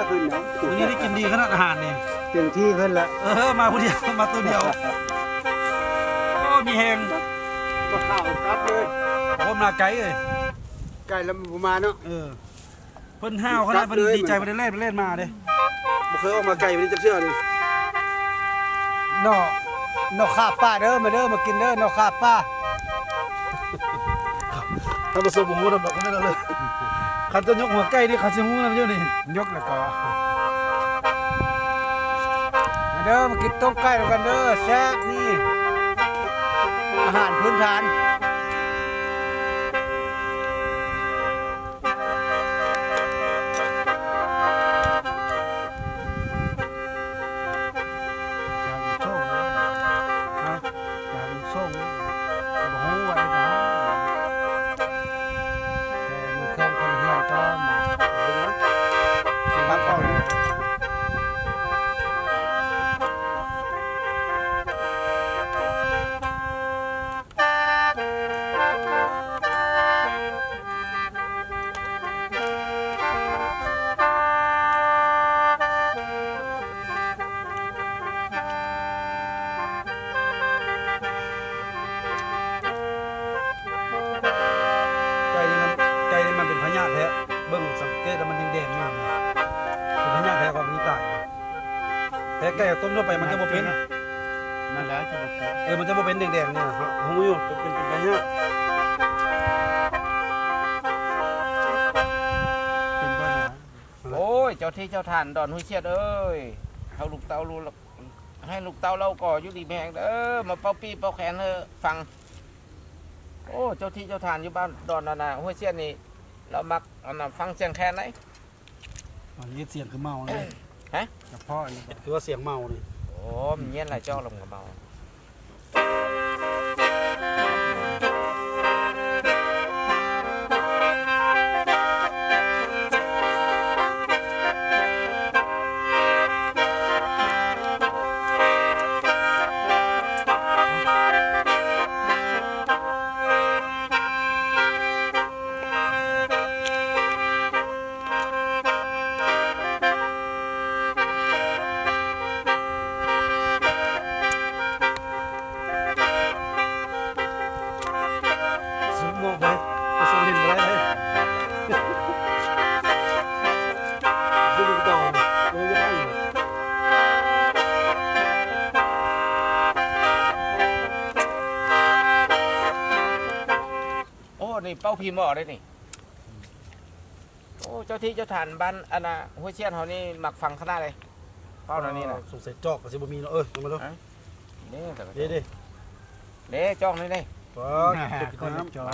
ເພິ່ນນະ ມື້ນີ້ໄດ້ກິນດີຂະໜາດອາຫານນີ້ ເຕັມທີ່ເພິ່ນລະ. ເອີ ມາຜູ້ດຽວ ມາໂຕດຽວ. ໂອ້ ມີແຮງ. ປາຂາວກັບເລີຍ. ໂອ້ ມາໄກເອີຍ. ໄກແລ້ວບໍ່ມາເນາະ. ເອີ ເພິ່ນຫ້າວຂະໜາດ ເພິ່ນດີໃຈ ເພິ່ນໄດ້ແລ່ນໄປແລ່ນມາເດ້. ບໍ່ເຄີຍອອກມາໄກປານນີ້ຈັກເທື່ອນີ້. ໜໍ່ ໜໍ່ຂາປ່າເດີ ມາເດີ ມາກິນເດີ ໜໍ່ຂາປ່າ. ທ່ານຜູ້ຊົມບໍ່ຮູ້ນຳດອກ ບໍ່ແມ່ນເລີຍ. ຄັນເຈົ້າຍົກຫົວໄກ່ນີ້ ເຂົາຊິຮູ້ນຳຢູ່ນີ້. ຍົກແລ້ວກໍ ມາເດີ ມາກິນຕົ້ມໄກ່ນຳກັນເດີ ແຊບນີ້ ອາຫານພື້ນຖານ. ໄກ່ນີ້ມັນ ໄກ່ນີ້ມັນເປັນພະຍາດແທ້. ເບິ່ງສັງເກດແລ້ວມັນແດງໆ ຢູ່ ເປັນພະຍາດແທ້ ກໍມີຕາຍ. ແຕ່ໄກ່ຕົ້ມທົ່ວໄປມັນຈະບໍ່ເປັນ ມັນຈະບໍ່ເປັນ ເອີ ມັນຈະບໍ່ເປັນແດງໆ ນີ້ນະ ຮູ້ຢູ່ ເປັນ ເປັນພະຍາດ ເປັນພະຍາດ. ໂອ້ຍ ເຈົ້າທີ່ເຈົ້າທ່ານດອນຫ້ວຍຊຽດເອີຍ ເຮົາລູກເຕົ້າ ລູກ ໃຫ້ລູກເຕົ້າເຫຼົ່າກໍຢູ່ດີມີແຮງເດີ ມາເປົ່າປີ້ເປົ່າແຄນໃຫ້ຟັງ. ໂອ້ ເຈົ້າທີ່ເຈົ້າທ່ານຢູ່ບ້ານດອນອັນນ່າ ຫ້ວຍຊຽດນີ້ ລາວມັກອັນນ່າ ຟັງສຽງແຄນໃດ. ມັນເຮັດສຽງຄືເມົາເລີຍ. ຮະ? ສະເພາະອັນນີ້ ເຮັດຄືວ່າສຽງເມົານີ້. ໂອ້ ມັນຍຽນຫຼາຍຈອກແລ້ວມັນກໍເມົາ. ສຸກໝໍ້ໄປ ໄປສົ່ງເຫັນບໍ່ໄດ້ເລີຍ. ໂອ້ ນີ້ເປົ້າຜີໝໍ້ເດ້ນີ້. ໂອ້ ເຈົ້າທີ່ເຈົ້າທານບ້ານອັນນ່າ ຫ້ວຍຊຽນເຮົານີ້ມັກຟັງຂະໜາດເລີຍ ເປົ້າແນວນີ້ນະ. ສົງໄສຈອກກໍຊິບໍ່ມີເນາະ. ເອີ ມາເບິ່ງເນາະ. ເອີ ເດ້ ເດ້ ເດ້ ຈອກນີ້ເດ້. ປາດ ເກັບນ້ຳ ຈອກ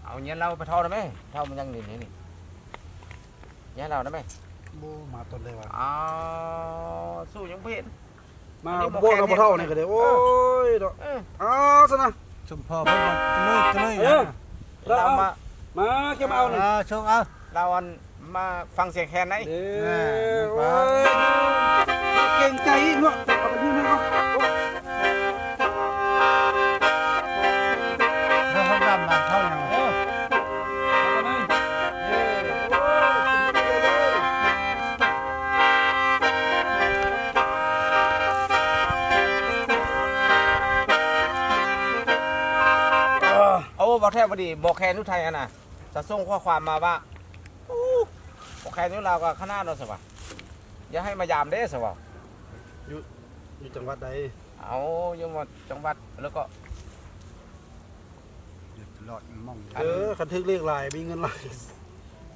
ເອົາເຍຍເຫຼົ້າໄປເທົາໄດ້ໄໝ? ເທົາມັນຍັງນີ້ ນີ້ ເຍຍເຫຼົ້າໄດ້ໄໝ? ບໍ່ມາຕົ້ນໄດ້ວ່າ. ອ້າວ ສູ້ຍັງບໍ່ເຫັນ ມາ ອັນນີ້ບໍ່ ບໍ່ເນາະ ບໍ່ເຖົ້ານີ້ກໍໄດ້. ເອີ ໂອ້ຍເນາະ. ເອີ ເອົາຊັ້ນນະ ສົມພໍເພິ່ນວ່າເລີຍ ເລີຍ ເອີ ເອົາມາ ມາ ເກັບເອົານີ້ ເອົາ ສົ່ງເອົາ ລາວອັນ ມາຟັງສຽງແຄນໄດ໋. ເອີ ໂອ້ຍ ເກັ່ງໃຈອີກເນາະ ເອົາໄປຢູ່ໃນເນາະ. ເອີ ເອົາມາ ເອົາມາ ເອີ ເອົາມາ ເອີ ໂອ້ຍ ໂອ້ ບໍ່ແທ້ບໍ່ດີ ໝໍແຄນຢູ່ໄທຫັ້ນນະ ຈະສົ່ງຂໍ້ຄວາມມາວ່າ ໂອ້ ໝໍແຄນຢູ່ລາວກໍຂະໜາດນັ້ນຊະວ່າ ຢ່າໃຫ້ມາຢາມເດ້ຊະວ່າ. ຢູ່ ຢູ່ຈັງຫວັດໃດ? ເອົາ ຢູ່ຈັງຫວັດ ແລ້ວກໍ ຢູ່ຕະຫຼອດໝ່ອງ. ເອີ ຄັນຖືກເລກຫຼາຍ ມີເງິນຫຼາຍ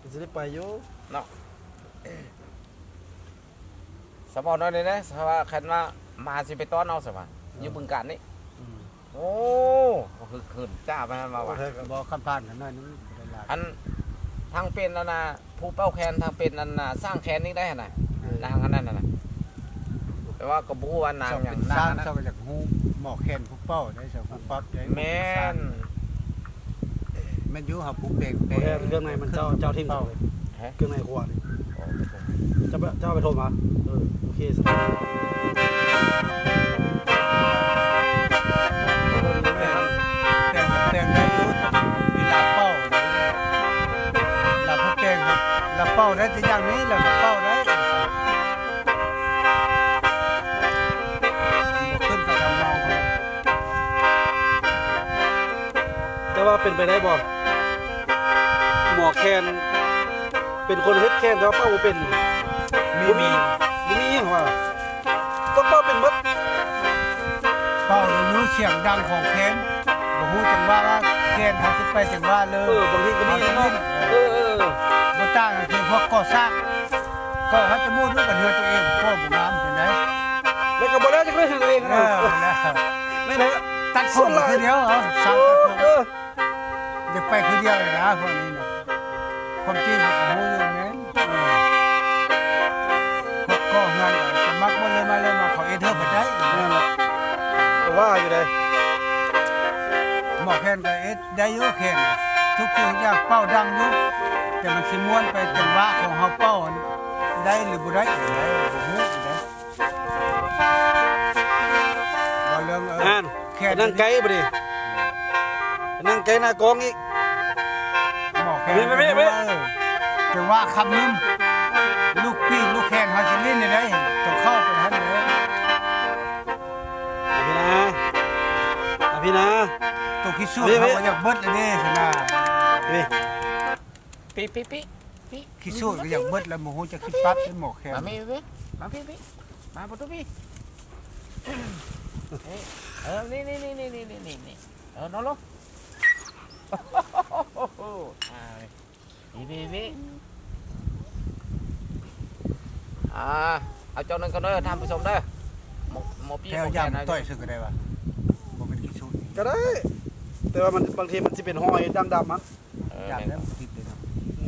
ກໍຊິໄດ້ໄປຢູ່ເນາະ. ສະເພາະໜ້ອຍນີ້ນະ ສະວ່າຄັນວ່າມາຊິໄປຕ້ອນເອົາ ສະວ່າ ຢູ່ບຶງການນີ້. ອືມ ໂອ້ ຄືຄືນຈ້າໄປຫັ້ນວ່າ ບໍ່ ຄັນຜ່ານກັນໜ້ອຍໜຶ່ງບໍ່ໄດ້ຫຼາຍ. ອັນທັງເປັນອັນນ່າ ຜູ້ເປົ່າແຄນ ທັງເປັນອັນນ່າ ຊ່າງແຄນນີ້ໄດ້ຫັ້ນນະ. ເອີ ນາງອັນນັ້ນນະ ແຕ່ວ່າກໍບໍ່ຮູ້ວ່ານາງຫຍັງ ນາງອັນນັ້ນ. ເຈົ້າກໍຢາກຮູ້ໝໍແຄນຜູ້ເປົ່າໄດ້ ເຈົ້າຜູ້ປັບໄດ້. ແມ່ນ ແມ່ນຢູ່ ເຮົາຜູ້ແປງ ແປງເຄື່ອງໃນມັນ ເຈົ້າ ເຈົ້າຖິ້ມເຈົ້າເລີຍ. ເຄື່ອງໃນຄົວນີ້ ອໍ ເຄື່ອງໃນຄົວ ເຈົ້າ ເຈົ້າໄປໂທມາ. ເອີ ໂອເຄ ແຕ່ງ ແຕ່ງ ແຕ່ງໄດ້ຢູ່ ເວລາເປົ່າ ເວລາເຂົາແຕ່ງ ລະເປົ່າໄດ້ແຕ່ຢ່າງນີ້ ລະເປົ່າໄດ້ ບໍ່ຂຶ້ນກັບທຳນອງ. ແຕ່ວ່າເປັນໄປໄດ້ບໍ່ ໝໍແຄນເປັນຄົນເຮັດແຄນ ແຕ່ວ່າເປົ່າບໍ່ເປັນ? ມີ ບໍ່ມີ ມີ ບໍ່ມີຫຍັງວ່າ ກໍເປົ່າເປັນໝົດ. ເປົ່າຢູ່ສຽງດັງຂອງແຄນ ບໍ່ຮູ້ຈັງຫວະວ່າແຄນເຮົາຊິໄປຈັງຫວະເລີຍ. ເອີ ບາງທີກໍມີເນາະ. ເອີ ເອີ ບໍ່ຕ່າງກັນຄືພວກກໍ່ສ້າງ ກໍເຮົາຈະໝູດກັນເຮືອນຕົວເອງ ກໍບໍ່ງາມປານໃດ ແລ້ວກໍບໍ່ແລ້ວຈັກເທື່ອເຮືອນຕົວເອງ. ເອີ ແມ່ນແຫຼະ ຕັດຜົມຄືດຽວ ເອົາ ຊ່າງຕັດຜົມ ເອີ ຢາກໄປຄືດຽວເລີຍນະ ພວກນີ້ນະ. ຄວາມຈິງເຂົາກໍຮູ້ຢູ່ແມ່ນ ເອີ ພວກກໍ່ເຮືອນກໍສະໝັກໝົດເລີຍ ມາເລີຍ ມາ ເຂົາເຮັດເຮືອນເພິ່ນໄດ້. ແມ່ນແຫຼະ ກໍວ່າຢູ່ເດ້ ໝໍແຄນກໍເຮັດໄດ້ຢູ່ ແຄນ ທຸກສິ່ງທຸກຢ່າງເປົ່າດັງຢູ່ ແຕ່ມັນຊິມ່ວນໄປຈັງຫວະຂອງເຮົາເປົ່າໄດ້ຫຼືບໍ່ໄດ້ ໄດ້ ບໍ່ຮູ້ເດ້. ວ່າເລື່ອງ ເອີ ອັນ ແຄນ ໄປນັ່ງໄກບາດນີ້ ໄປນັ່ງໄກໜ້າກ້ອງອີກ. ໝໍແຄນ ເອີ ຈັງຫວະຄຳໜຶ່ງ ລູກປີກລູກແຄນເຮົາຊິຫຼິ້ນໄດ້ ຕ້ອງເຂົ້າໄປຫັ້ນເດີ. ອະພີນາ ອະພີນາ ໂຕຂີ້ສູດເຮົາກໍຢາກເບິດແລ້ວເດ້ຊັ້ນນະ. ພີ້ ປີ້ ປີ້ ປີ້ ຂີ້ສູດກໍຢາກເບິດແລ້ວ ບໍ່ຮູ້ຈັກຊິປັບເປັນໝໍແຄນ. ມາພີ້ ມາພີ້ ມາພີ້ ມາປະຕູພີ້. ເອີ ນີ້ໆ ເອີ ນອນລົງ. ອາ ພີ້ ພີ້ ພີ້ ອາ ເອົາເຈົ້ານັ້ນກ່ອນເດີທ່ານຜູ້ຊົມເດີ. ໝໍ ໝໍປີ້ ແຖວຢາມຕ່ອຍຊື່ກໍໄດ້ວະ ບໍ່ເປັນຂີ້ສູດກໍໄດ້ ແຕ່ວ່າມັນ ບາງທີມັນຊິເປັນຮອຍດ່າງດຳຫັ້ນ. ເອີ ຢາກແລ້ວມັນຕິດເລີຍເນາະ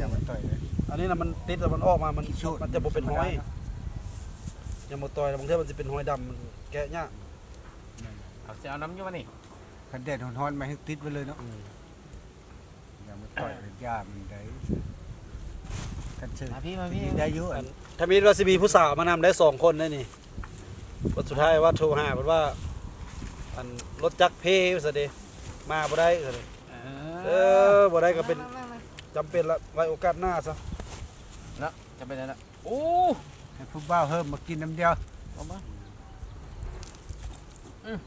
ຢາກມັນຕ່ອຍເລີຍ. ອັນນີ້ນະມັນຕິດແລ້ວມັນອອກມາ ມັນ ມັນຈະບໍ່ເປັນຮອຍ. ຢາກບໍ່ຕ່ອຍ ບາງເທື່ອມັນຊິເປັນຮອຍດຳ ມັນແກະຍາກ. ເອົາ ຊິເອົານຳຢູ່ວະນີ້ ຄັນແດດຮ້ອນໆມາໃຫ້ຕິດໄວ້ເລີຍເນາະ. ອືມ ຢາກມາຕ່ອຍຢາມັນໄດ້ ຄັນເຊີນ ມາພີ້ ມາພີ້ ໄດ້ຢູ່. ອັນ ທຳອິດວ່າຊິມີຜູ້ສາວມານຳໄດ້ສອງຄົນໄດ້ນີ້ ບັດສຸດທ້າຍວ່າໂທຫາເພິ່ນວ່າ ອັນ ລົດຈັກເພວ່າຊັ້ນເດ ມາບໍ່ໄດ້ວ່າຊັ້ນເດ. ເອີ ເອີ ບໍ່ໄດ້ກໍເປັນ ມາ ມາ ມາ ຈຳເປັນລະ ໄວ້ໂອກາດໜ້າຊະເນາະ ຈຳເປັນແລ້ວ. ໂອ້ ໃຫ້ຜູ້ບ່າວເຮີມມາກິນນຳດຽວ ເອົາມາ. ອືມ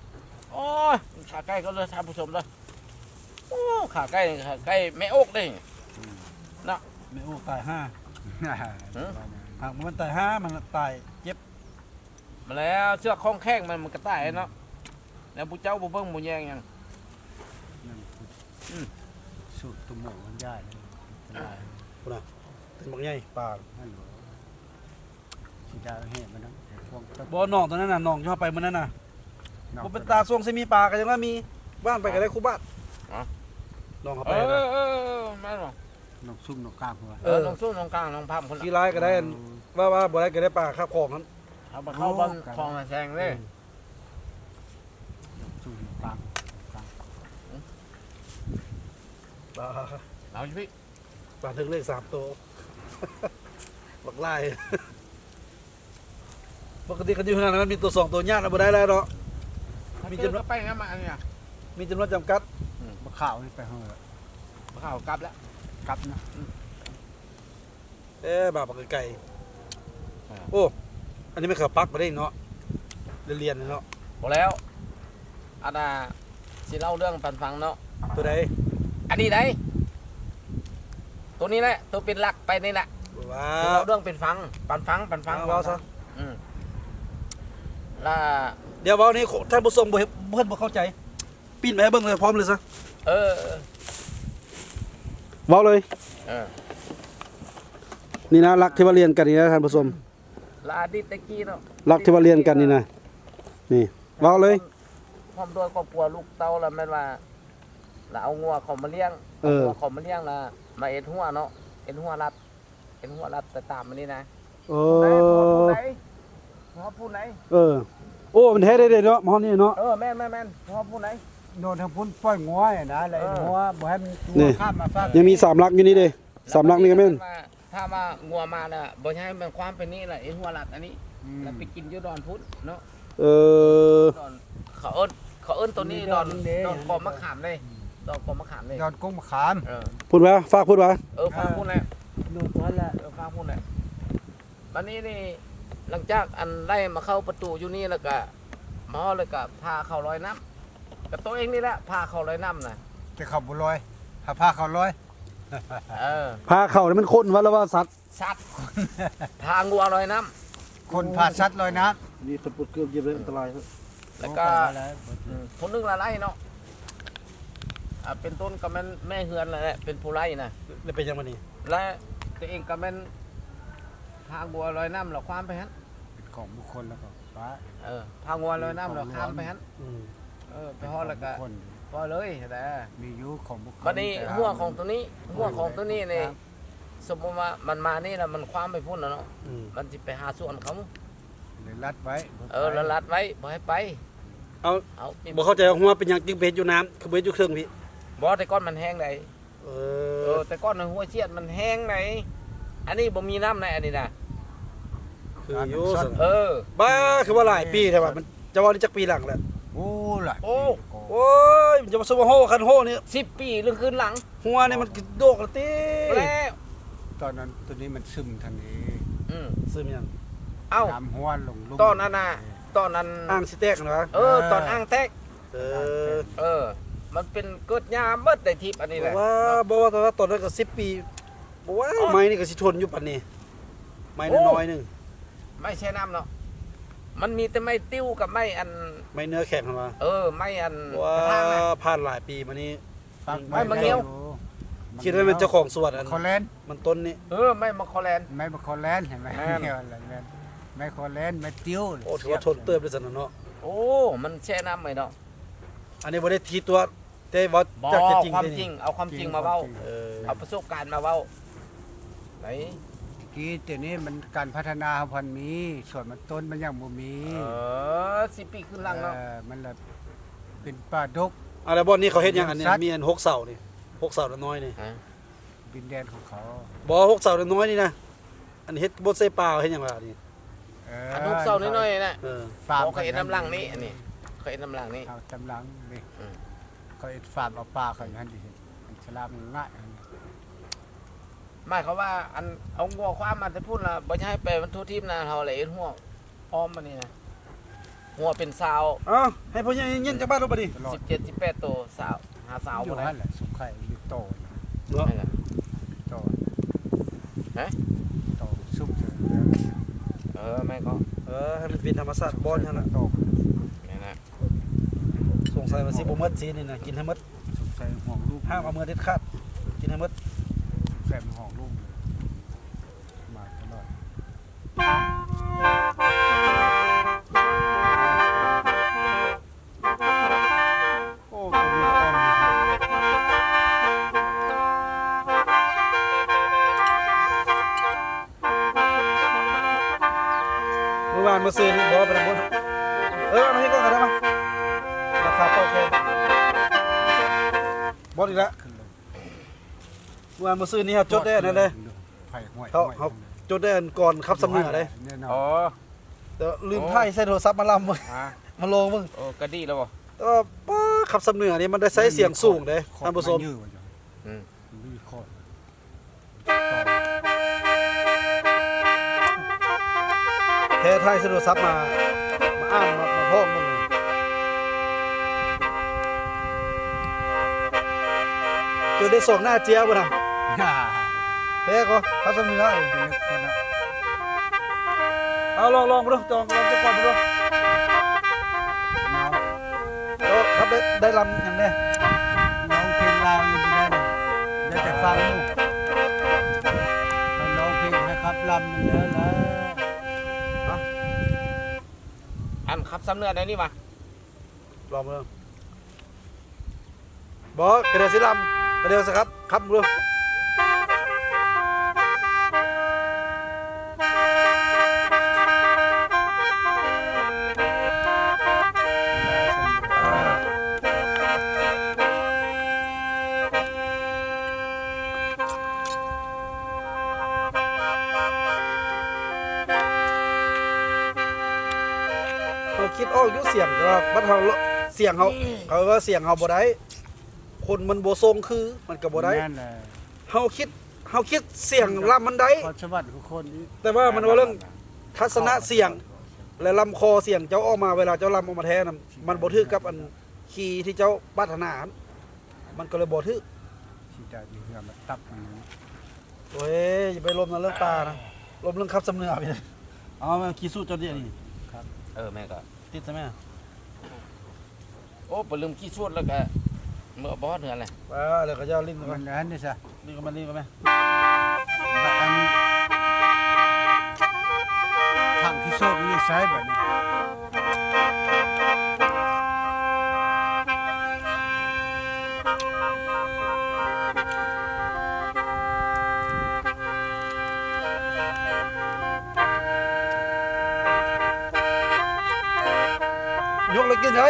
ໂອ້ຍ ຂາໄກ່ກໍເລີຍທ່ານຜູ້ຊົມເດີ. ໂອ້ ຂາໄກ່ ຂາໄກ່ແມ່ໂອກເດ້. ອືມ ເນາະ ແມ່ໂອກຕາຍຫ່າ. ຫື? ຫາກມັນຕາຍຫ່າ ມັນຕາຍເຈັບ. ມາແລ້ວ ເຊືອກຂອງແຂງມັນ ມັນກໍຕາຍເນາະ. ແລ້ວຜູ້ເຈົ້າບໍ່ເບິ່ງບໍ່ແຍງຫຍັງ. ອືມ ສູດຕົວໝໍມັນຍາກເລີຍ. ພຸ້ນນະ ເປັນບັກໃຫຍ່ປາ. ຊິດາແຫ່ມັນນະ ພວກ ບໍ່ ໜອງຕົວນັ້ນນະ ໜອງທີ່ເຮົາໄປມື້ນັ້ນນະ ບໍ່ເປັນຕາ. ຊ່ວງຊິມີປາກໍຍັງວ່າມີ ຫວ່ານໄປກໍໄດ້ຄູ່ບາດ. ຮະ? ໜອງເຮົາໄປ. ເອີ ເອີ ເອີ ແມ່ນບໍ່? ໜອງຊຸມໜອງກາງພຸ້ນວະ. ເອີ ໜອງຊຸມໜອງກາງ ໜອງພາມພຸ້ນ. ຂີ້ລາຍກໍໄດ້ ອັນ ວ່າ ວ່າບໍ່ໄດ້ກໍໄດ້ປາຄາບຂອງຫັ້ນ. ເຮົາໄປເຂົ້າບ່ອນຂອງແຊງເດ້. ອືມ ໜອງຊຸມໜອງກາງ ກາງ ປາ ເອົາຢູ່ພີ້. ປາຖືກເລກສາມໂຕ ບັກຫຼາຍ. ປົກກະຕິຄັນຢູ່ຫັ້ນນະ ມັນມີໂຕສອງໂຕຍາດເອົາບໍ່ໄດ້ແລ້ວເນາະ. ມີຈຳນວນ ໄປນຳອັນນີ້ນະ ມີຈຳນວນຈຳກັດ. ອືມ ບັກຂາວນີ້ໄປເຮົາແລ້ວ ບັກຂາວກັບແລ້ວ ກັບນະ. ອືມ ເອີ ບາບໄກໆ. ອ່າ ໂອ້ ອັນນີ້ແມ່ນເຂົາປັກບໍ່ໄດ້ເນາະ ລຽນເນາະ. ບໍ່ແລ້ວ ອັນນ່າ ຊິເລົ່າເລື່ອງປັນຟັງເນາະ. ໂຕໃດ? ອັນນີ້ໃດ ໂຕນີ້ແຫຼະ ໂຕເປັນຫຼັກໄປນີ້ແຫຼະ. ວ່າ ຊິເລົ່າເລື່ອງເປັນຟັງ ປັນຟັງ ປັນຟັງ. ເອີ ເວົ້າຊະ. ອືມ ລະ ດຽວເວົ້ານີ້ ທ່ານຜູ້ຊົມບໍ່ ເພິ່ນບໍ່ເຂົ້າໃຈ. ປິ່ນໄປໃຫ້ເບິ່ງເລີຍ ພ້ອມເລີຍຊະ. ເອີ ເວົ້າເລີຍ. ເອີ ນີ້ນະ ຫຼັກທີ່ວ່າລຽນກັນນີ້ນະທ່ານຜູ້ຊົມ ລະອະດີດແຕ່ກີ້ເນາະ ຫຼັກທີ່ວ່າລຽນກັນນີ້ນະ ນີ້ ເວົ້າເລີຍ. ພ້ອມດ້ວຍຄອບຄົວລູກເຕົ້າ ລະແມ່ນວ່າ ລະເອົາງົວເຂົາມາລ້ຽງ. ເອີ ເອົາງົວເຂົາມາລ້ຽງ ລະມາເຮັດຮົ້ວເນາະ ເຮັດຮົ້ວລັດ ເປັນຫົວລັດໄປຕາມອັນນີ້ນະ. ເອີ ຜູ້ໃດ ຫົວຜູ້ໃດ ເອີ ໂອ້ ມັນແທ້ເດ້ເນາະ ມາຮອດນີ້ເນາະ. ເອີ ແມ່ນໆໆ ຫົວຜູ້ໃດ ໂດນທາງພຸ້ນປ່ອຍງົວນະ ແລ້ວ ເອີ ຫົວບໍ່ໃຫ້ມັນ ຫົວຂ້າມມາຝັ່ງ. ຍັງມີສາມຫຼັກຢູ່ນີ້ເດ້ ສາມຫຼັກນີ້ກໍແມ່ນ ວ່າ ຖ້າວ່າງົວມານະ ບໍ່ໃຫ້ມັນຄວາມໄປນີ້ລະ ເຮັດຫົວລັດອັນນີ້ ອືມ ແລ້ວໄປກິນຢູ່ດອນພຸ້ນເນາະ. ເອີ ດອນ ເຂົາເອີ້ນ ເຂົາເອີ້ນໂຕນີ້ດອນ ດອນກອມມະຂາມເດ້ ດອນກອມມະຂາມເດ້ ດອນກົງມະຂາມ. ເອີ ພຸ້ນຫວາ ຟາກພຸ້ນຫວາ. ເອີ ຟາກພຸ້ນແຫຼະ ເອີ ຟາກພຸ້ນແຫຼະ. ບັດນີ້ນີ້ ຫຼັງຈາກອັນໄລ່ມາເຂົ້າປະຕູຢູ່ນີ້ແລ້ວກະ ມາຮອດແລ້ວກະພາເຂົ້າລອຍນ້ຳ ກະໂຕເອງນີ້ແຫຼະ ພາເຂົ້າລອຍນ້ຳນະ ແຕ່ເຂົາບໍ່ລອຍ ພາ ພາເຂົ້າລອຍ. ເອີ ພາເຂົ້ານີ້ມັນຄົນຫວາ ຫຼືວ່າສັດ? ສັດ ພາງົວລອຍນ້ຳ ຄົນພາສັດລອຍນ້ຳ. ນີ້ຄົນປົດເກືອບຢຽບເລີຍ ອັນຕະລາຍ. ແລ້ວກໍ ໂອ້ ໄປແລ້ວ ອືມ ຜູ້ໜຶ່ງລະໄລ່ເນາະ ອ່າ ເປັນຕົ້ນກໍແມ່ນແມ່ເຮືອນແຫຼະ ເປັນຜູ້ໄລ່ນະ. ແລ້ວເປັນຫຍັງບັດນີ້? ແລະ ຕົວເອງກໍແມ່ນພາງົວລອຍນ້ຳ ແລ້ວຄວາມໄປຫັ້ນ ເປັນຂອງບຸກຄົນ ແລ້ວກໍປະ ເອີ ພາງົວລອຍນ້ຳ ແລ້ວຂ້າມໄປຫັ້ນ. ອືມ ເອີ ໄປຮອດແລ້ວກໍ ຂອງບຸກຄົນ ປ່ອຍເລີຍຫັ້ນແຫຼະ ມີຢູ່ຂອງບຸກຄົນ. ບັດນີ້ຫົວຂອງຕົວນີ້ ຫົວຂອງຕົວນີ້ນີ້ ສົມມຸດວ່າມັນມານີ້ລະ ມັນຄວ້າມໄປພຸ້ນລະເນາະ. ອືມ ມັນຊິໄປຫາສວນເຂົາ ເລີຍລັດໄວ້ ເອີ ລະລັດໄວ້ ບໍ່ໃຫ້ໄປ. ເອົາ ເອົາ ບໍ່ເຂົ້າໃຈວ່າຫົວເປັນຫຍັງຈຶ່ງໄປເຮັດຢູ່ນ້ຳ ຄືບໍ່ເຮັດຢູ່ເທິງພີ້? ບໍ່ ແຕ່ກ່ອນມັນແຫ້ງໃດ. ເອີ ເອີ ແຕ່ກ່ອນຫັ້ນຫົວສຽດມັນແຫ້ງໃດ ອັນນີ້ບໍ່ມີນ້ຳໃດ ອັນນີ້ນະ. ຄືຢູ່ຊັ້ນ ເອີ ບ້າ ຄືວ່າຫຼາຍປີແທ້ວ່າ ມັນ ຈະເວົ້ານີ້ຈັກປີຫຼັງແລ້ວ? ໂອ້ ຫຼາຍປີ ໂອ້ ແລ້ວກໍ ໂອ້ຍ ມັນຈະມາຊຸມໂຮ ຄັນໂຮນີ້ ສິບປີ ຫຼື ຂຶ້ນຫຼັງ ຫົວນີ້ມັນໂດກລະຕິ. ແລ້ວ ຕອນນັ້ນ ໂຕນີ້ມັນຊຶມທັນເອງ. ອືມ ຊຶມຫຍັງ? ເອົ້າ ນ້ຳຫົວລົງລຸ່ມ ຕອນນັ້ນນະ ເອີ ຕອນນັ້ນ ອ່າງຊິແຕກນະ. ເອີ ເອີ ຕອນອ່າງແຕກ. ເອີ ເອີ ມັນເປັນເກີດຫຍ້າໝົດໃດທິບອັນນີ້ແຫຼະ. ບໍ່ວ່າ ບໍ່ວ່າ ແຕ່ວ່າຕອນນັ້ນກໍສິບປີ ບໍ່ວ່າ ໂອ້ ໄມ້ນີ້ກໍຊິທົນຢູ່ປານນີ້ ໄມ້ນ້ອຍໆໜຶ່ງ ໄມ້ແຊ່ນ້ຳເນາະ. ມັນມີແຕ່ໄມ້ຕິ້ວກັບໄມ້ອັນ ໄມ້ເນື້ອແຂງຫັ້ນຫວາ? ເອີ ໄມ້ອັນ ວ່າ ກະຖາງນະ ຜ່ານຫຼາຍປີມານີ້ ປາກ ໄມ້ ໄມ້ ໄມ້ ມັນງຽວ ຄິດວ່າແມ່ນເຈົ້າຂອງສວນອັນ ມັນຄໍແລນ ມັນຕົ້ນນີ້. ເອີ ໄມ້ມັນຄໍແລນ ໄມ້ມັນຄໍແລນ ເຫັນໄໝ? ແມ່ນ ແມ່ນ ໄມ້ຄໍແລນ ໄມ້ຕິ້ວ. ໂອ້ ຖືວ່າທົນເຕີບເດ້ຊັ້ນນະເນາະ. ໂອ້ ມັນແຊ່ນ້ຳໄວ້ເນາະ. ອັນນີ້ບໍ່ໄດ້ທີຕົວະ ແຕ່ເວົ້າ ບໍ່ ຈາກຄວາມຈິງ ເອົາຄວາມຈິງມາເວົ້າ. ເອີ ເອົາປະສົບການມາເວົ້າໄດ. ຕະກີ້ ດຽວນີ້ມັນການພັດທະນາເຮົາພັນມີ ສວນມັນຕົ້ນມັນຍັງບໍ່ມີ. ເອີ ສິບປີຂຶ້ນຫຼັງເນາະ. ເອີ ມັນລະເປັນປ່າດົກ. ອາ ແລ້ວບ່ອນນີ້ເຂົາເຮັດຫຍັງ? ອັນນີ້ ມີອັນຫົກເສົານີ້ ຫົກເສົານ້ອຍໆນີ້ ຮະ? ດິນແດນຂອງເຂົາ. ບໍ່ ຫົກເສົານ້ອຍໆນີ້ນະ ອັນເຮັດບົດໃສ່ປ່າເຮັດຫຍັງວະນີ້? ເອີ ອັນຫົກເສົານ້ອຍໆນະ. ເອີ ຟາມ ເຂົາເຮັດນຳຫຼັງນີ້ ອັນນີ້ເຂົາເຮັດນຳຫຼັງນີ້ ເອົາຕາມຫຼັງນີ້. ອືມ ເຂົາເຮັດຟາມເອົາປ່າເຂົາຫັ້ນ ເຮັດອັນສະລາມງ່າຍຫັ້ນ. ໝາຍຄວາມວ່າ ອັນເອົາງົວຄວ້າມມາແຕ່ພຸ້ນລະ ບໍ່ຢາກໃຫ້ໄປມັນທົ່ວທີບນະ ເຮົາລະເຮັດຫົວອ້ອມອັນນີ້ນະ. ຫົວເປັນຊາວ. ເອົ້າ ໃຫ້ພໍ່ໃຫຍ່ເຢັນໆຈັກບາດໂລດບັດນີ້. ສິບເຈັດ ສິບແປດໂຕ ຊາວ ຫາຊາວ ຢູ່ຫັ້ນແຫຼະ ສຸກໄຂ່ຢູ່ໂຕເນາະ. ຫັ້ນແຫຼະ ໂຕ ຮະ? ໂຕສຸກເດີ. ເອີ ແມ່ນກໍ ເອີ ໃຫ້ມັນເປັນທຳມະຊາດບ່ອນຫັ້ນລະ. ໂຕ ແມ່ນນະ. ສົງໄສວ່າຊິບໍ່ໝົດຊີ້ນີ້ນະ ກິນໃຫ້ໝົດ. ສົງໄສຫວງລູກ ຫ້າມເອົາເມືອເດັດຂາດ ກິນໃຫ້ໝົດ. ສົງໄສມັນຫວງລູກ ມາຕະຫຼອດ. ໂອ້ ຕົວນີ້ກໍອ່ອນຢູ່. ມື້ວານມື້ຊືນນີ້ບໍ່ໄປນຳພຸ້ນ. ເອີ ມາເຮັດກ່ອນກໍໄດ້ມາ. ລາຄາເປົ່າແຂນ. ບໍ່ອີກລະ. ມື້ວານມື້ຊືນນີ້ເຮົາຈົດໄດ້ອັນນັ້ນເດ້. ເຮົາ ເຮົາຈົດໄດ້ອັນກ່ອນຂັບສຳເໜືອເດ້. ອໍ ແຕ່ລືມ ໂອ້ ຖ່າຍໃສ່ໂທລະສັບມາລຳ ມາລອງເບິ່ງ. ໂອ້ ກະດີແລ້ວບໍ່? ແຕ່ວ່າ ປ້າ ຂັບສຳເໜືອນີ້ມັນໄດ້ໃຊ້ສຽງສູງເດ້ ທ່ານຜູ້ຊົມ. ອືມ ແທ້ ຖ່າຍໃສ່ໂທລະສັບມາ ມາອ່ານ ມາ ມາພ້ອມເບິ່ງ. ຈົນໄດ້ສອງໜ້າເຈ້ຍພຸ້ນນະ. ແທ້ກໍ ຄັບສຳເໜືອ. ເອົາ ລອງ ລອງເບິ່ງດູ ລອງ ລອງຈັກກ່ອນເບິ່ງດູ. ເນາະ ເອີ ຄັບໄດ້ ໄດ້ລຳຫຍັງແດ່? ຮ້ອງເພງລາວຍັງບໍ່ໄດ້ນະ ໄດ້ແຕ່ຟັງຢູ່. ຄັນຮ້ອງເພງໃຫ້ຂັບລຳມັນແລ້ວລະ. ອັນຂັບສຳເໜືອໄດ້ນີ້ຫວາ? ລອງເບິ່ງ. ບໍ່ ກະດຽວຊິລຳ ກະດຽວຊິຂັບ ຂັບເບິ່ງ. ສຽງ ແຕ່ວ່າບັດເຮົາ ສຽງເຮົາ ເຂົາວ່າສຽງເຮົາບໍ່ໄດ້ ຄົນມັນບໍ່ສົ່ງຄື ມັນກໍບໍ່ໄດ້ ແມ່ນແຫຼະ ເຮົາຄິດ ເຮົາຄິດສຽງລຳມັນໄດ້ ພອນສະຫວັນຄືຄົນອີກ ແຕ່ວ່າມັນເວົ້າເລື່ອງທັດສະນະສຽງ ແລະ ລຳຄໍສຽງເຈົ້າອອກມາ ເວລາເຈົ້າລຳອອກມາແທ້ນະ ມັນບໍ່ຖືກກັບອັນ ຄີທີ່ເຈົ້າປາດຖະໜາຫັ້ນ ມັນກໍເລີຍບໍ່ຖືກ ຊິໄດ້ມີເຮືອມາຕັບມັນ. ໂອ້ຍ ຢ່າໄປລົມນຳເລື່ອງຕານະ ລົມເລື່ອງຄຳສຳເໜືອໄປເລີຍ. ເອົາ ມາຄີສູດເຈົ້າດຽວນີ້ ເອີ ແມ່ນກໍຕິດໃສ່ແມ່. ໂອ້ ໄປລືມຄີສູດແລ້ວກໍເມືອບໍ່ຮອດເຮືອນແຫຼະ. ວ່າແລ້ວກໍຢ່າຫຼິ້ນກັນ ມັນອັນນີ້ຊະ ຫຼິ້ນກັນມາ ຫຼິ້ນກັນແມ່. ບັດອັນ ຖັງທີ່ໂຊກຢູ່ໃສບັດນີ້? ຍົກແລ້ວກິນໄດ້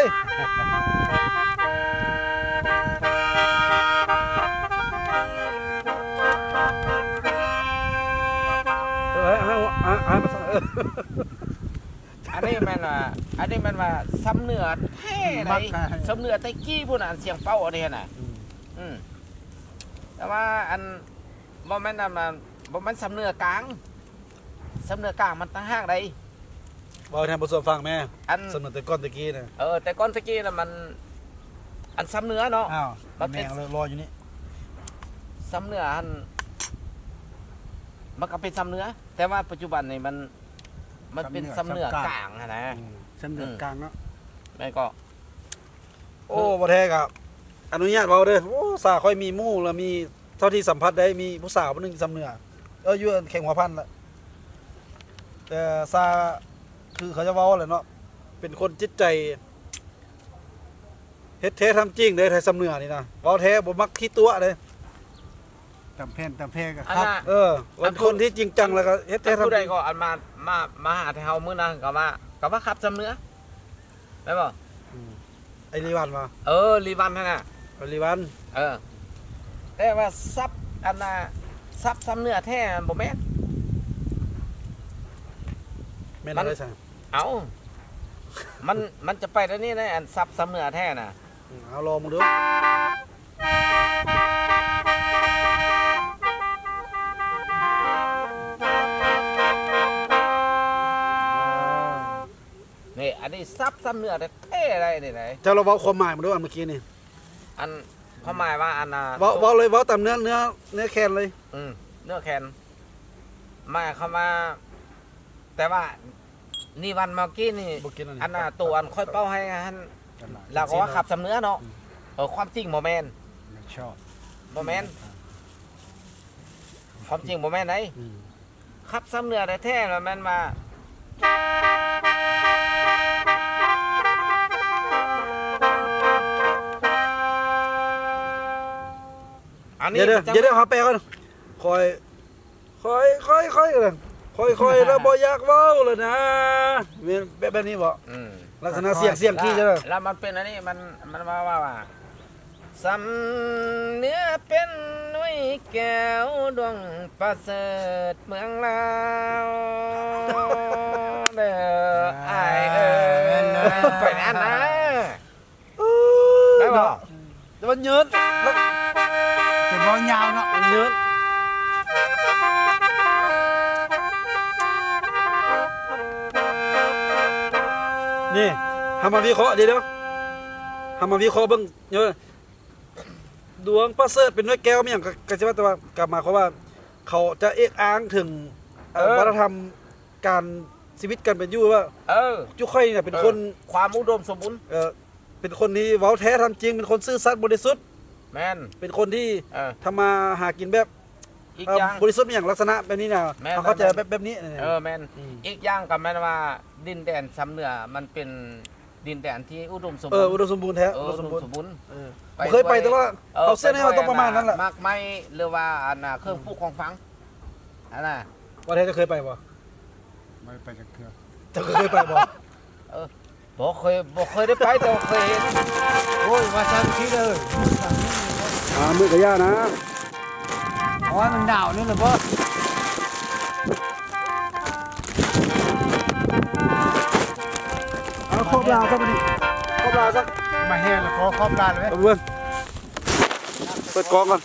ເອີ ໃຫ້ ໃຫ້ ໃຫ້ມັນ ເອີ ອັນນີ້ແມ່ນວ່າ ອັນນີ້ແມ່ນວ່າສຳເໜືອແທ້ໃດ໋ ສຳເໜືອແຕ່ກີ້ພຸ້ນນະ ສຽງເປົ້າອັນນີ້ນະ ອືມ ອືມ ແຕ່ວ່າອັນ ບໍ່ແມ່ນອັນ ບໍ່ແມ່ນສຳເໜືອກາງ ສຳເໜືອກາງມັນຕ່າງຫາກໃດ໋. ເວົ້າໃຫ້ທ່ານຜູ້ຊົມຟັງແດ່ ອັນ ສຳເໜືອແຕ່ກ່ອນແຕ່ກີ້ນະ ເອີ ແຕ່ກ່ອນແຕ່ກີ້ນະ ມັນ ອັນສຳເໜືອເນາະ ອ້າວ ມັນເປັນ ແມ່ນເລີຍ ລໍຢູ່ນີ້ ສຳເໜືອຫັ້ນ ມັນກໍເປັນສຳເໜືອ ແຕ່ວ່າປັດຈຸບັນນີ້ມັນ ມັນເປັນສຳເໜືອ ສຳເໜືອກາງ ກາງຫັ້ນນະ ອືມ ສຳເໜືອ ອືມ ກາງເນາະ ແມ່ນກໍ ໂອ້ ບໍ່ແທ້ກໍອະນຸຍາດເວົ້າເດີ. ໂອ້ ສາຂ້ອຍມີໝູ່ ແລ້ວມີ ເທົ່າທີ່ສຳຜັດໄດ້ ມີຜູ້ສາວຜູ້ໜຶ່ງສຳເໜືອ ເອີ ຢູ່ແຂວງຫົວພັນລະ ແຕ່ສາ ຄືເຂົາຈະເວົ້າແຫຼະເນາະ ເປັນຄົນຈິດໃຈ ເຮັດແທ້ທຳຈິງເດ້ ໄທສຳເໜືອນີ້ນະ ເວົ້າແທ້ ບໍ່ມັກຂີ້ຕົວະເດ້ ຕຳແຜ່ນຕຳແພກໍຄັກ ເອີ ເປັນຄົນທີ່ຈິງຈັງ ແລ້ວກໍເຮັດແທ້ທຳຈິງ ຜູ້ໃດກໍອັນມາ ມາ ມາຫາແຕ່ເຮົາມື້ນັ້ນກໍວ່າ ກໍວ່າຄັບສຳເໜືອ ແມ່ນບໍ່? ອືມ ໄອ້ລີວັນບໍ່? ເອີ ລີວັນຫັ້ນນະ ເອີ ລີວັນ ເອີ ແຕ່ວ່າສັບ ອັນນ່າ ສັບສຳເໜືອແທ້ຫັ້ນບໍ່ແມ່ນ ແມ່ນ ມັນ ອັນໃດຊັ້ນ? ເອົ້າ ມັນ ມັນຈະໄປແນວນີ້ໃດ໋ ອັນສັບສຳເໜືອແທ້ນະ ອືມ ເອົາລອງເບິ່ງດູ. ນີ້ ອັນນີ້ສັບສຳເໜືອແທ້ໆ ໄດ໋ນີ້ໄດ໋. ເຈົ້າລອງເວົ້າຄວາມໝາຍມາດູ ອັນເມື່ອກີ້ນີ້ ອັນຄວາມໝາຍວ່າ ອັນນ່າ ເວົ້າ ເວົ້າເລີຍ ເວົ້າຕາມເນື້ອ ເນື້ອ ເນື້ອແຄນເລີຍ. ອືມ ເນື້ອແຄນ ໝາຍຄວາມວ່າ ແຕ່ວ່ານີ້ວັນເມື່ອກີ້ນີ້ ອັນນ່າ ໂຕອັນຂ້ອຍເປົ້າໃຫ້ຫັ້ນ ລາວກໍວ່າຂັບສຳເໜືອເນາະ. ເອີ ຄວາມຈິງບໍ່ແມ່ນ ບໍ່ແມ່ນ ຄວາມຈິງບໍ່ແມ່ນໃດ໋. ຄັບສຳເໜືອແທ້ໆ ແລ້ວແມ່ນວ່າ ອັນນີ້ ດຽວ ດຽວ ເຮົາແປກ່ອນ ຄ່ອຍ ຄ່ອຍ ຄ່ອຍ ຄ່ອຍ ຄ່ອຍ ແລ້ວບໍ່ຢາກເວົ້າແລ້ວນະ ແມ່ນແບບ ແບບນີ້ບໍ່? ອືມ ລັກສະນະສຽງ ສຽງຄີ ແລ້ວມັນເປັນອັນນີ້ ມັນ ມັນວ່າ ວ່າ ວ່າ ສຳເໜືອເປັນໜ່ວຍແກ້ວດວງປະເສີດເມືອງລາວເດີ ອ້າຍເອີຍ ແມ່ນແລ້ວ ໄປນັ້ນນະ ເອີ ໄດ້ບໍ່? ເນາະ ແຕ່ວ່າເຍີດ ແຕ່ເວົ້າຍາວເນາະ ເຍີດ ນີ້ ເຮົາມາວິເຄາະ ດຽວ ເຮົາມາວິເຄາະເບິ່ງ ດວງປະເສີດເປັນໜ່ວຍແກ້ວ ມີຫຍັງກໍ ກໍຊິວ່າ ແຕ່ວ່າ ກໍໝາຍຄວາມວ່າ ເຂົາຈະເອກອ້າງເຖິງ ເອີ ວັດທະນະທຳ ການ ຊີວິດການເປັນຢູ່ ວ່າ ເອີ ຈຸຂ້ອຍນີ້ນະເປັນ ເອີ ຄົນ ຄວາມອຸດົມສົມບູນ ເອີ ເປັນຄົນທີ່ເວົ້າແທ້ທຳຈິງ ເປັນຄົນຊື່ສັດບໍລິສຸດ ແມ່ນ ເປັນຄົນທີ່ ເອີ ທຳມາຫາກິນແບບ ອີກຢ່າງ ເອີ ບໍລິສຸດ ມີຫຍັງລັກສະນະແບບນີ້ນະ ແມ່ນ ເຮົາເຂົ້າໃຈແບບ ແບບນີ້ ເອີ ແມ່ນ ອືມ ອີກຢ່າງກໍແມ່ນວ່າ ດິນແດນຊຳເໜືອ ມັນເປັນ ດິນແດນທີ່ອຸດົມສົມ ເອີ ບູນ ອຸດົມສົມບູນແທ້ ເອີ ອຸດົມສົມບູນ ອຸດົມສົມບູນ ເອີ ບໍ່ເຄີຍໄປ ແຕ່ວ່າເຮົາເຊື່ອແນ່ວ່າຕ້ອງປະມານນັ້ນແຫຼະ ໝາກໄມ້ ຫຼືວ່າອັນນ່າ ເຄື່ອງປູກຂອງຝັງ ອັນນ່າ ວ່າແທ້ເຈົ້າເຄີຍໄປບໍ່? ບໍ່ໄດ້ໄປຈັກເທື່ອ ເຈົ້າເຄີຍໄປບໍ່? ເອີ ບໍ່ເຄີຍ ບໍ່ເຄີຍໄດ້ໄປ ແຕ່ວ່າເຄີຍເຫັນ ໂອ້ຍ ວ່າຊັ້ນຊີ້ເດີ ອ່າ ມື້ກະຢ່ານະ. ເອົາໃຫ້ມັນໜາວນີ້ລະບໍ່? ເອົາ ຂໍໄປ ລາຊະບັດນີ້ ຄອບລາຊະ ມາແຫ່ແລ້ວຂໍຄອບລາເລີຍ ເອົາເບິ່ງ ເປີດກ້ອງກ່ອນ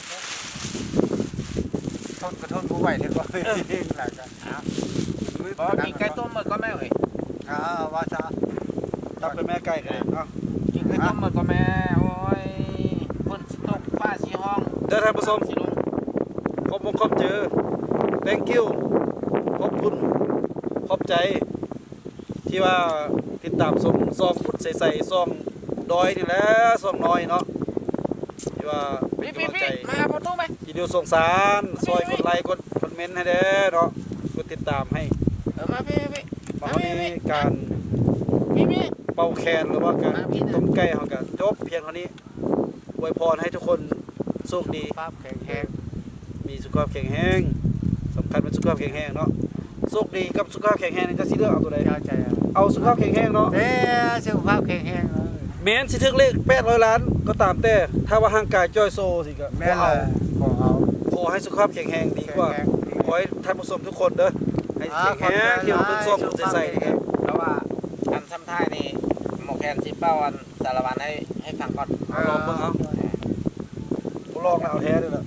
ທົນກໍທົນບໍ່ໄຫວເລີຍວ່າ ເພງຫຼາຍກໍ ເອົາ ບໍ່ ກິນໄກ່ຕົ້ມໝົດກ່ອນແມ່ເອີຍ ເອົາ ວ່າຊະ ຕັບໃຫ້ແມ່ໄກ່ກໍໄດ້ເນາະ ກິນໄກ່ຕົ້ມໝົດກ່ອນແມ່ ໂອ້ຍ ຝົນຊິຕົກ ຟ້າຊິຮ້ອງ ເດີທ່ານຜູ້ຊົມ ຊິລົງ ຂອບອົກຂອບໃຈ thank you ຂອບຄຸນ ຂອບໃຈ ທີ່ວ່າຕິດຕາມຊົມຊ່ອງບຸນໃສໆ ຊ່ອງດອຍນີ້ແຫຼະ ຊ່ອງນ້ອຍເນາະ ທີ່ວ່າເປັນກຳລັງໃຈ ມາຫາພໍ່ຕູ້ໄປ ທີ່ດີສົ່ງສານ ຊ່ອຍກົດໄລກົດຄອມເມັນໃຫ້ແດ່ເນາະ ກົດຕິດຕາມໃຫ້ ເອີ ມາພີ່ ມາພີ່ ມາ ເຮົາມີ ມາ ການ ມາ ເປົ່າແຄນ ຫຼືວ່າການ ມາພີ່ນະ ຕົ້ມໄກ່ ເຮົາກໍຈົບພຽງເທົ່ານີ້ ອວຍພອນໃຫ້ທຸກຄົນໂຊກດີ ສຸຂະພາບແຂງແຮງ ມີສຸຂະພາບແຂງແຮງ ສຳຄັນແມ່ນສຸຂະພາບແຂງແຮງເນາະ ໂຊກດີກັບສຸຂະພາບແຂງແຮງນີ້ ເຈົ້າຊິເລືອກເອົາຕົວໃດ? ເຈົ້າໃຈເອົາ ເອົາສຸຂະພາບແຂງແຮງເນາະ ແຕ່ສຸຂະພາບແຂງແຮງ ແມ່ນຊິຖືກເລກແປດຮ້ອຍລ້ານກໍຕາມແຕ່ ຖ້າວ່າຮ່າງກາຍຈ່ອຍໂຊຊີ້ກໍ ແມ່ນແຫຼະ ບໍ່ເອົາ ຂໍເອົາ ຂໍໃຫ້ສຸຂະພາບແຂງແຮງດີກວ່າ ແຂງແຮງ ຂໍໃຫ້ທ່ານຜູ້ຊົມທຸກຄົນເດີ ໃຫ້ ອ່າ ແຂງແຮງ ທີ່ວ່າເບິ່ງຊ່ອງບຸນໃສໆ ເພາະວ່າອັນຊ່ຳທ້າຍນີ້ ໝໍແຄນຊິເປົ່າອັນ ສາລະວັນໃຫ້ ໃຫ້ຟັງກ່ອນ ເອົາລອງເບິ່ງເອົາ ບໍ່ລອງແລ້ວເອົາແທ້ເດີລະ.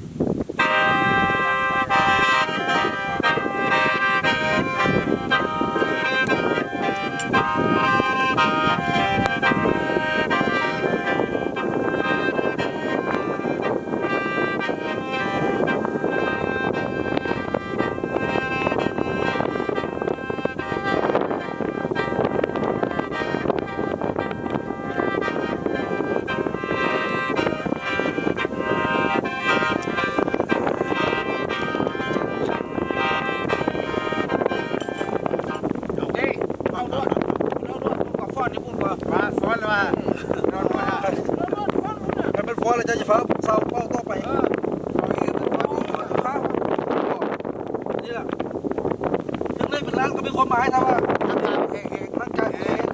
ເອີ ເອົາໂລດ ເອົາໂລດ ພຸ້ນກວ່າ ຟ້ອນຢູ່ພຸ້ນກວ່າ ວ່າຟ້ອນວ່າ ອືມ ນອນວ່າ ຄັນແມ່ນຟ້ອນແລ້ວເຈົ້າຈະຟ້າວເຊົາເວົ້າຕໍ່ໄປ ເອີ ເອົາອີກ ຟ້ອນຢູ່ ຟ້ອນຢູ່ ຟ້ອນຢູ່ ນີ້ລະ ເປັນເລື່ອງເປັນລາວກໍມີຄວາມໝາຍ ຖ້າວ່າຮ່າງກາຍແຂງແຮງ ຮ່າງກາຍແຂງແຮງ